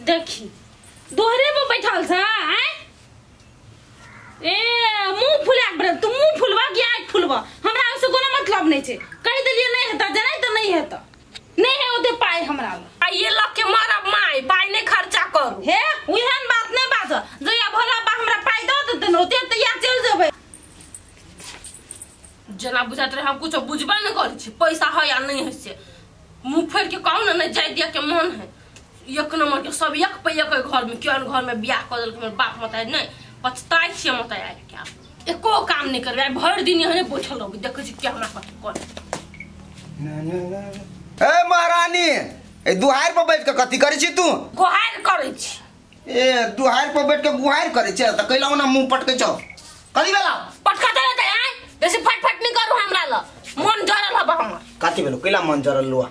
देखी दोहरे पर बैठल छ आय ए मुंह फुला के तू मुंह फुलवा कि आँख फुलवा हमरा से कोनो मतलब नहीं छे। कहि देलिए नहीं हेता जनाई त नहीं हेता नहीं है ओते पाई हमरा आ ये लग के मरब माई पाई नहीं खर्चा करू। हे ओहन बात नहीं बाज जया भोला बा हमरा पाई दो देते न ओते तैया चल जेबै। जना बुझात रहे हम कुछ बुझबे नहीं करै छी पैसा है या नहीं है से मुंह फेर के कहू ना नहीं जाय दिया के मन है। एक नंबर के सब एक पे एक घर में क्यों घर में बियाह कर देलक हमर बाप मताई नहीं पछताइ छियै मताई आबि के आब एको काम नहीं करबै आइ भरि दिन एहने बैठल रहबै देखै छी के हमरा कथी करे। ए महारानी ए दुहार पर बैठ के कथी करै छी तू? गुहार करै छी। ए दुहार पर बैठ के गुहार करै छी त कैला ओना मुंह पटकै छौ कथी भेला? पटका दे त आइ बेसी फटफट नहीं करू हमरा ल मन जरल हब हमर। कथी भेलो कैला मन जरल लुआ?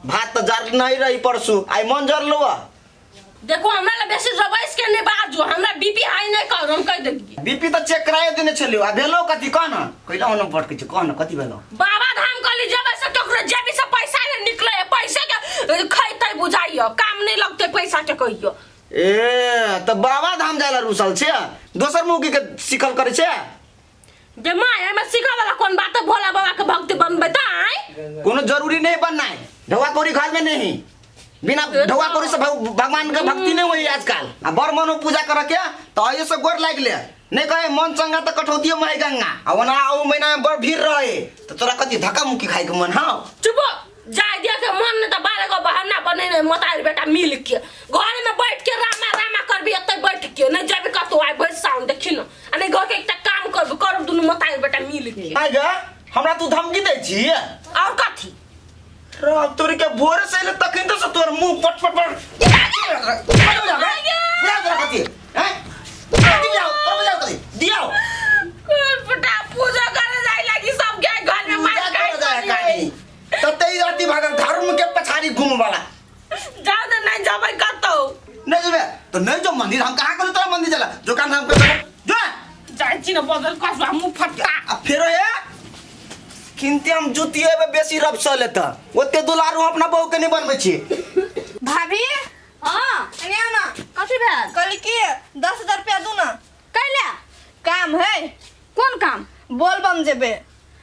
भात त जर नहीं रही परसू आइ मन जरल लुआ। देखो हमरा ल बेसी रबैस के नहीं बाजू हमरा बीपी हाई नहीं करू हम कह देलिए। बीपी त चेक कराए देने छलियो आ भेलो कथी कह न कैला ओना पटकै छी कह न कथी भेलो? बाबा धाम कहली जेबै से ककरो जेबी से पैसा नहीं निकले पैसे के खैतै बुझाइयो काम नहीं लगतै पैसा के कहियो। ए त बाबा धाम जाला रुसल छे दोसर मुगी के सिखल करै छे जे my एमे सिखा वाला कोन बात भोला बाबा के भक्ति बनबै त आइ कोनो जरूरी नहीं बननाय ढौआ कौड़ी घर में नहीं बिना ढौआ कौड़ी से भगवान के भक्ति नहीं होई आजकल। आ बर मनो पूजा कर के त आइए से गोर लाग ले नहीं कहे मन चंगा त कठौतियो महे गंगा आ ओना आ महीना में बड़ भीड़ रहे त तोरा कथी धक्का मुक्की खाइ के मन। हां चुप जाय दिया के मन ने त बारह गो बहाना बनेने मतारी बेटा मिल के घर में बैठ के रामा रामा करबी एतै बैठ के नहीं जेबी कतौ आइ भरि साउन देखी न आ नहीं घर के एकटा काम करबी करब दुनू मतारी बेटा मिल के। आइ गे हमरा तू धमकी दै छी और कथी? रब तोरी के भोर से ले तखन त तोर मुंह पट पट पट कथी हैं कथी जाओ पर जाओ कथी दियाओ बेटा पूजा करे जाय लागी सब के घर में मार खाइ तते राति भागल धर्म के पछाड़ी घूम वाला जाओ त नहीं जाबै कतौ नहीं जेबे तो नहीं जो मंदिर हम कहां करू तोरा मंदिर चला जो काम हम कर जो जाय छी न बदल कसवा मुंह फटका आ फेरो हे किनते हम जुतिए में बेसी रब स लेता ओते दुलारू हम अपना बहू के नहीं बनबै छी। भाभी हां एने ना कथी भेल? कहली कि 10,000 रुपया दू ना। कैला काम है? कोन काम? बोल बम जेबे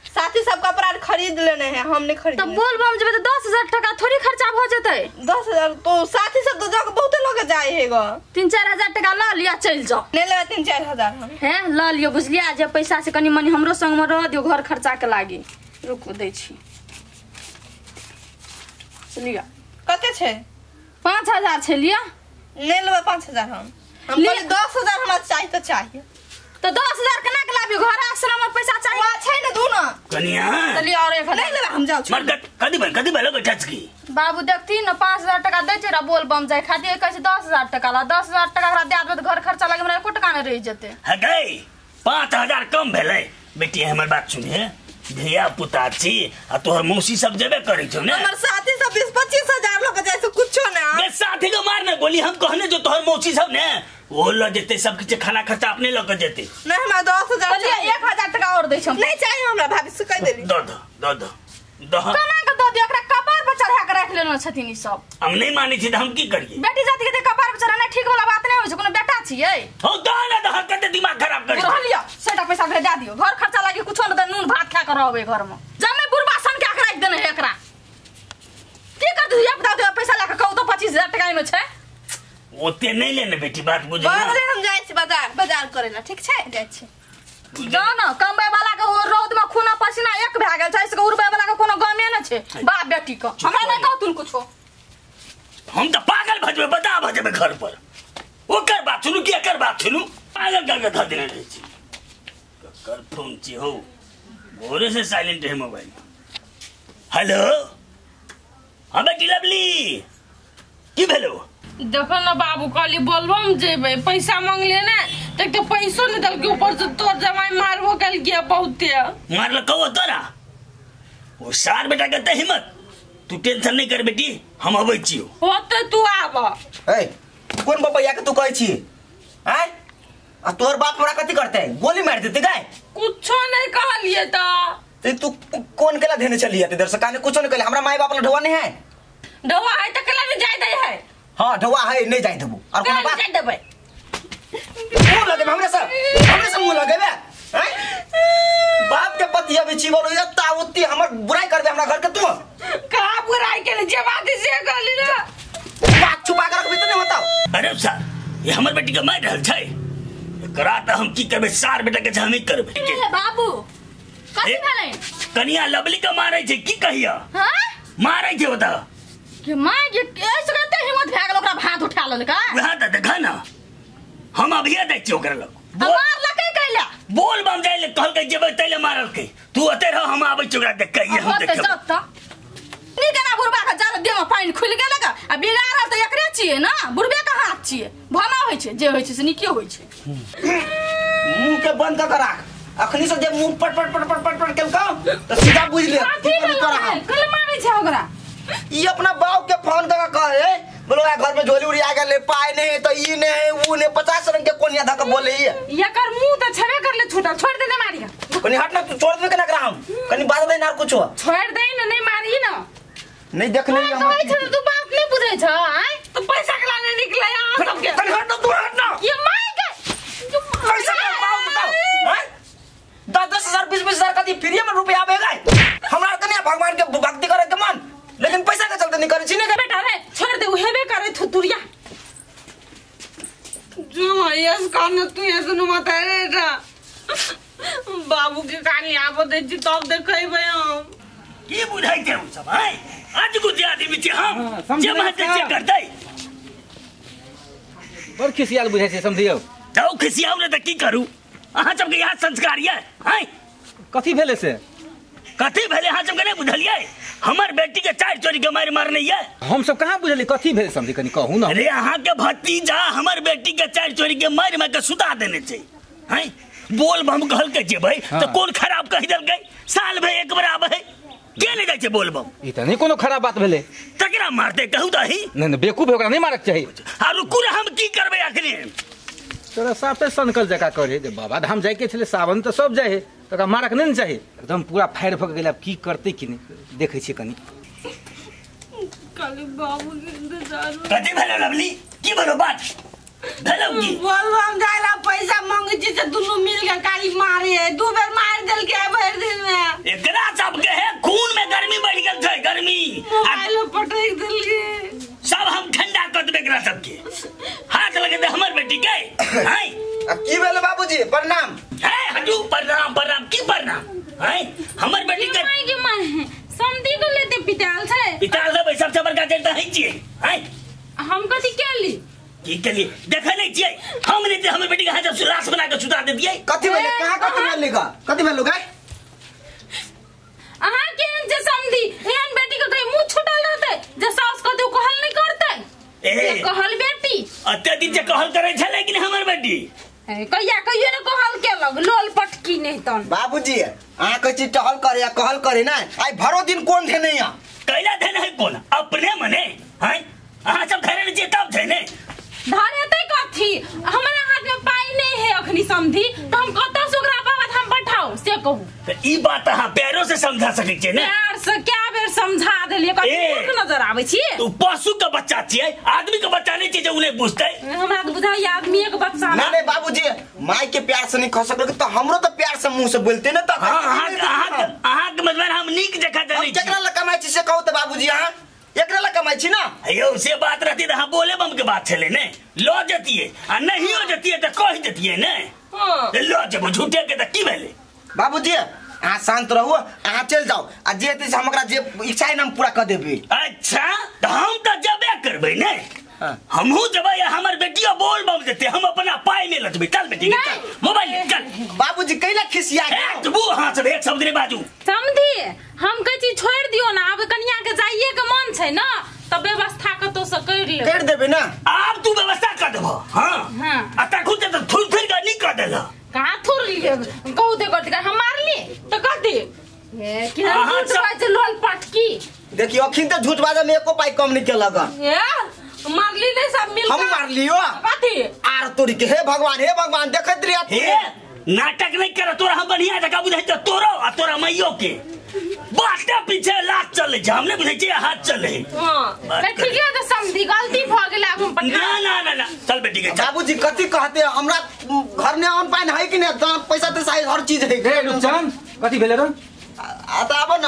साथी सब कपड़ा खरीद लेने हैं हम नहीं खरीद। त बोल बम जेबे त 10,000 टका थोड़ी खर्चा भ जेतै। 10,000 तो साथी सब तो जाके बहुते लोग जाए है गो 3-4 हजार टका ल लिया चल जाओ। नहीं लेबे 3-4 हजार हम हैं ल लियो बुझलिया जे पैसा से कनी मनी हमरो संग में रह दियो घर खर्चा के लागी। रुको दै छी लिया कते छै? 5,000 छै लिया। नहीं लेबे 5,000 हम 10,000 हमरा चाहिए त चाहिए। तो 10,000 केना के लाबी घर आश्रम में पैसा चाहिए वा छै न दू ना कनिया चलिए और 1,000 नहीं लेबे हम जाओ। मर कदी भल कदी भल बैठा छी बाबू देखती न 5,000 टका दै छै रा बोल बम जाय खातिर कहै छै 10,000 टका ला 10,000 टका हमरा दे देबै त घर खर्चा लागे हमरा एको टका नहीं रहि जेतै। ह गई 5,000 कम भेलै बेटी हमर बात सुन धिया पुता छी आ तोहर मौसी सब जेबे करै छौ ने हमर साथी सब 20-25 हजार लोग जाय से कुछो ना बे साथी के मार ने गोली हम कहने जो तोहर मौसी सब ने वो ल जेते सब किछ खाना खर्चा अपने ल के जेते। नहीं हमरा 10,000 चाहिए 1,000 टका और दै छम। नहीं चाहिए हमरा भाभी से कह देली द द द द द केना के द दियो एकरा कपार पर चढ़ा के राख लेने छथिन ई सब। हम नहीं मानै छी त हम की करिए बेटी जाति के कपार पर चढ़ाना ठीक वाला बात नहीं होय छै कोनो बेटा छियै। हो द ना द कते दिमाग खराब करै छै लियो सेटा पैसा भेज दे दियो घर खर्चा लागी कुछो न त नून भात खा के रहबै घर में जमे बुढ़बा सन के राख देने है एकरा की कर दियो बता दियो पैसा ला के कहू त 25,000 टका एमे छै ओते नहीं लेने बेटी बात बुझ ना। हम जाय छी बाजार बाजार करेला ठीक छै जाय छी जाओ ना कमबै वाला के रौद में खूना पसीना एक भए गेल छै इसके उड़बै वाला के कोनो गमे न छै बाप बेटी के हमरा नहीं कहतुन कुछो। हम त पागल भजबे बता भजबे घर पर ओकर बात सुनू कि एकर बात सुनू पागल कर के धर देने रहै छी ककर फोन छी हो भोरे से साइलेंट है मोबाइल। हेलो हां बेटी लवली की भेलो? देखो ना बाबू कहली बोलबम जेबै पैसा मांगले ने त तो पैसो नहीं दल के ऊपर से तोर जमाई मारबो कल गया बहुते मारल कहो तोरा ओ सार बेटा के त हिम्मत तू टेंशन नहीं कर बेटी हम अबै छियो होते तू आब। ए कोन बपैया के तू कहै छी हैं आ तोर बाप हमरा कथि करते गोली मार देते गाय कुछो नहीं कहलिए त ते तू कोन केला धेने चलिए ते दर्शक काने कुछो नहीं कहले हमरा माई बाप ला ढोआ नहीं है ढोआ है त केला नहीं जाय दे है। हां ढौआ है नहीं जाय देबो और कोनो बात जाय देबै मुंह लगेबे हमरे से मुंह लगेबे हैं बाप के पति अभी छी बोलो एत्ता उत्ती हमर बुराई करबे हमरा घर के तू का बुराई केले जे बात से कहली ना बात छुपा के रखबी त नहीं बताओ। अरे सर ये हमर बेटी के मार रहल छै एकरा त हम की करबे सार बेटा के हम ही करबे। बाबू कथि भेलै? कनिया लवली के मारै छै की कहिया? हां मारै छै ओता के मां के ऐसे करते हिम्मत भए गेल ओकरा भात उठा लेलका। वहां त देखा ना हम अभिये दै छियै ओकरा लग मारलकै कैला बोल बम जाय ले कहलकै जेबै तैले मारलकै तू ओते रह हम आबै छियै ओकरा देख के हम देखब। जब त नी केना बुढ़बा के जाल देह में पानि खुलि गेलक आ बिगाड़ल त एकरे छियै ना बुढ़बे के हाथ छियै भना होइ छै जे होइ छै से नीके होइ छै। मुंह के बंद क के राख अखनी से जे मुंह पट पट पट पट पट पट केलकौ त सीधा बुझ ले कल मारै छै ओकरा। ई अपना बाप के फोन क के कहे बोलो आ घर में झोली उड़ी आ गेल पाय नहीं त ई नहीं ऊ नहीं 50 रंग के कोनिया धक बोले ई एकर मुंह त छबे करले छूटल छोड़ दे ने मारी कनी हट ना तू छोड़ दे केना करा हम कनी बात दे ना कुछ छोड़ दे ना नहीं मारी ना नहीं देखले हम कहै छै तू बात नहीं बुझै छ आय तो पैसा के लाने निकले यहां सबके कनी हट ना तू हट ना ये मार के पैसा के बाप बताओ हैं 10-10 हजार 20-20 हजार कदी फ्री में रुपया आबेगा हमरा कनी भगवान के भक्ति करे के मन लेकिन पैसा के चलते नहीं करे छी ने बेटा रे छोड़ दे हेबे करे थुतुरिया जो यस कान तू ऐसे नु मत रे रा बाबू के कानी आबो दे छी तब देखैबे हम की बुझाई छै हम सब हैं आज को जे आदमी छी हम जे महते से करतै बड़ खिसियाल बुझाई छै समझियौ जाउ खिसियाउ ने त की करू अहाँ सबके यहाँ संस्कार ये हैं कथी भेलै से कथी भेलै अहाँ सबके नहीं बुझलियै हमर बेटी के चार चोरी के मारि मारने ये हम सब कहाँ बुझलियै कथी भेलै समझी कनी कहू ना। अरे अहाँ के भतीजा हमर बेटी के चार चोरी के मारि मारि के सुता देने छै हैं बोल बम कहल के जेबै त कोन खराब कहि देलकै साल भे एक बार आबै के नहीं जाइ छै बोल बम ई त नहीं कोनो खराब बात भेलै तकरा मारते कहू त ही नहीं नहीं बेवकूफ ओकरा नहीं मारक चाही। आ रुकू ना हम की करबै अखनी तोरा साफे सनकल जका करे जे बाबा धाम जाय के छले सावन त सब जाय है तकरा मारक नहीं ने चाही एकदम पूरा फायर भक गेल अब की करते की नहीं देखै छियै कनी काली बाबू के इंतजार कथी भेलो लवली की भेलो बात भेलो की बोल हम जाइला पैसा मांगे छी से दुनु मिल के काली मारे है दू बेर मार देल के भर दिन में एकरा सब के है खून में गर्मी बढ़ गेल छै गर्मी मोबाइल पटक देल के सब हम ठंडा कर देबे एकरा सब के हाथ लगे दे हमर बेटी के हैं अब की भेलो बाबूजी प्रणाम है हजू प्रणाम प्रणाम की प्रणाम हैं हमर बेटी के माय के माय समधी को लेते पिटाल छै पिटाल देबै सबसे बड़का चलता है छियै हैं हम कथी केली की केली देखै नहीं छियै हम नहीं हमर बेटी के हाथ से लाश बना के सुता दे दियै कथी भेलै कहां कथी भेलै ग कथी भेलो गाय अहाँ केहन जे समधी एहन बेटी के कहीं मुंह छुटल रहतै जे सास कहतै उ कहल नहीं करतै ए कहल बेटी अते दिन जे कहल करै छै लेकिन हमर बेटी कहिया कहियो ने कहल केलक लोल पटकी नहीं तन बाबूजी अहाँ कहै छी टहल करे या कहल करे ना आइ भरो दिन कोन थे नहीं कैला थे नहीं कोन अपने मने हैं अहाँ सब धरे ने जे तब छै ने धरेतै कथी हमरा हाथ में पाई नहीं है अखनी समधी त हम कतौ से ओकरा बाबा धाम पठाऊ से कहू त ई बात अहाँ पैरो से समझा सकै छियै ने प्यार से क्या बेर समझा देलियै कथी मूर्ख नजर आबै छी तू पशु के बच्चा छियै आदमी के बच्चा नहीं छियै जे उ नहीं बुझतै हमरा त बुझाइ आदमी के बच्चा ना नहीं बाबूजी my के प्यार से नहीं खा सकलो त हमरो त प्यार से मुंह से बोलते ने त हां अहाँ के मतलब हम नीक जगह जानै छी केकरा ल कमाइ छी से कहू त बाबूजी अहाँ एकरा ल कमाइ छी ना यौ से बात रहती त हम बोले बम के बात छले ने ल जतिए आ नहीं हो जतिए त कह जतिए ने हां ल जब झूठे के त की भेलै बाबूजी अहाँ शांत रहू अहाँ चल जाओ आ जे हेतै से हम ओकरा जे इच्छा है ना हम पूरा कर देबै। अच्छा त हम त जबे करबै ने हमहू जबै हमर बेटियो बोल बम जेतै हम अपना पाई में लचबै चल बेटी चल मोबाइल चल बाबूजी कैला खिसिया गेल तू हां सब एक शब्द नहीं बाजू समधी हम कहै छी छोड़ दियो ना आब कनिया के जाइए के मन छै ना त व्यवस्था कतौ से कर लेबै कर देबै ना आब तू व्यवस्था कर देबो हां हां आ तखन त थुर थुर के नहीं कर देला कहाँ थुर लिए कहू दे कर हम मारली त कथी ए केहन झूठ बाजै लोल पटकी देखियो अखिन त झूठ बाजै में एको पाई कम नहीं केलक ए मारली नहीं सब मिल हम मारलियो कथी आर तोरी के हे भगवान देखैत रहिया हे नाटक नहीं कर तोरा हम बढ़िया जगह बुझै त तोरो आ तोरा मैयो के बाटे पीछे लात चले छै हम नहीं बुझै छियै हाथ चले हां त ठीक है त समधी गलती भ गेलै हम पठा ना ना ना ना चल बेटी के बाबूजी कथि कहते हमरा घर में ऑन पाइन है कि नहीं पैसा तो साइज हर चीज है रे रुपचन कथि भेले रे आ त आबो न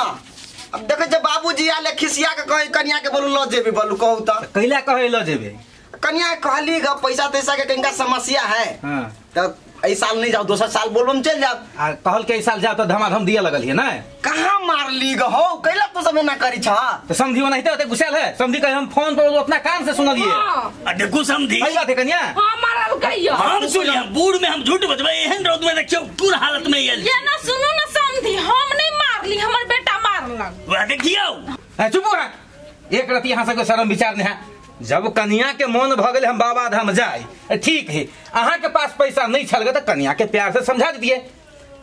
अब देखै छै बाबूजी आले खिसिया के कहि कनिया के बोलू ल जेबे बोलू कहू त कैला कहै ल जेबे कनिया कहली ग पैसा तैसा के कनिका समस्या है हां त एई साल नहीं जाओ दोसर साल बोलबम चल जाओ आ कहल के एई साल जाओ त धमाधम दिया लगल है ना कहां मारली ग हो कैला तू सब ना करी छ त समझी ओनाहिते होते गुस्साल है समझी कहे हम फोन पर अपना कान से सुनलिए आ देखू समझी सही बात है कनिया हां मारल कहियो हम सुनिए बूढ़ में हम झूठ बजबै एहन रौद में देखियो पूर हालत में आयल ये ना सुनू ना समझी हम नहीं मारली हमर बेटा मारलक वह देखियो ए चुप हो एक रति यहां से शर्म विचार नहीं है जब कनिया के मन भ गेल हम बाबा धाम जाए ठीक है अहाँ के पास पैसा नहीं छल त कनिया के प्यार से समझा दिए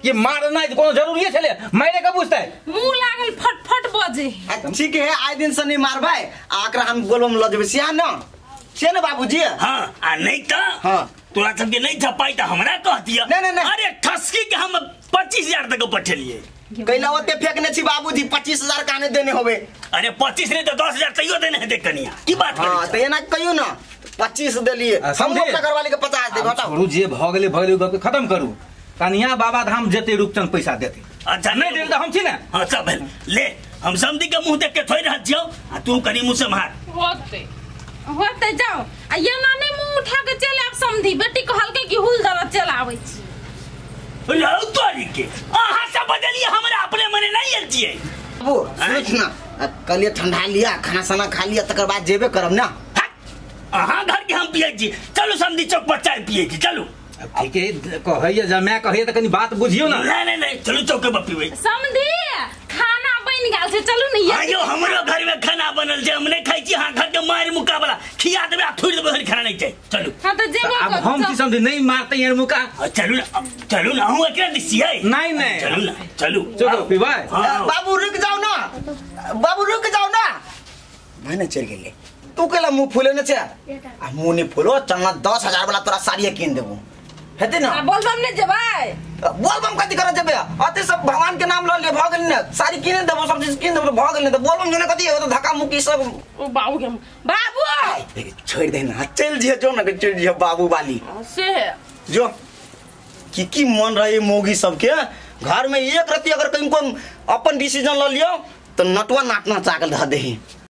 कि मारना कोनो जरूरी छले मारे के बुझतै मुंह लागल फटफट बजे ठीक है आइ दिन से नहीं मारबै आ एकरा हम बोलबम ल जेबै सिया न से न बाबूजी हां आ नहीं त हां तोरा सबके नहीं छपाई त हमरा कह दिया नहीं नहीं अरे ठसकी के हम 25000 तक पठेलिए कैला ओते फेंकने छी बाबूजी 25000 काने देने होबे अरे 25 नहीं तो 10000 तैयो देने हेतै कनिया की बात करै हां त एना कहियो न 25 देलिए हम अपना घरवाली के 50 दे बताओ छोड़ू जे भ गेलै गप के खत्म करू कनिया बाबा धाम जेते रूपचंद पैसा देते अच्छा नहीं देल त हम छी ना हां सब भेल ले हम समधी के मुंह देख के थोइ रहल छियौ आ तू कनी मुंह से मार होते होते जाओ आ ये ना नहीं मुंह उठा के चल आब समधी बेटी कहलकै कि हुल दर चल आबै छी लौ तोरी के अहाँ सब बदलिए हमरा अपने मने नहीं आयल छियै बाबू सुन ना कलिए ठंडा लिया खाना साना खा लिया तकर बाद जेबे करब ना अहाँ घर के हम पियै छी चलू समधी चौक पर चाय पियै छी चलू ठीक है कहैया जमा कहैया त कनी बात बुझियो ना नहीं नहीं नहीं चलू चौक पर पीबै समधी खाना बन गेल छै चलू ने आयो हमरो घर में खाना बनल छै हम नहीं खाइ छी हां घर के मार मुकाबला खिया देबै आ थोड़ि देबै खाना नहीं चाही चलू हां त जेबो अब हम की समझी नहीं मारते यार मुका चलू ना चलू ना हम एकरा दिसियै नहीं नहीं चलू ना चलू चलो पीबै बाबू रुक जाओ ना बाबू रुक जाओ ना मैंने चल गेलै तू केला मुंह फुले ने छै आ मुंह नहीं फुलो चलना 10000 वाला तोरा साड़ी कीन देबो हेतै ना आ बोलबम ने जेबै बोलबम कथि करऽ जेबै अते सब भगवान के नाम ल ले भ गेल ने साड़ी कीन देबो सब चीज कीन देबो भ गेल ने त बोलबम जने कथि हो त धक्का मुक्की सब ओ बाबू के बाबू छोड़ दे ना चल जियो जो ना चल जियो बाबू वाली से जो की मन रहे मोगी सबके घर में एक रति अगर कहीं को अपन डिसीजन ल लियो तो नटुआ नाटना चाकल धऽ देही।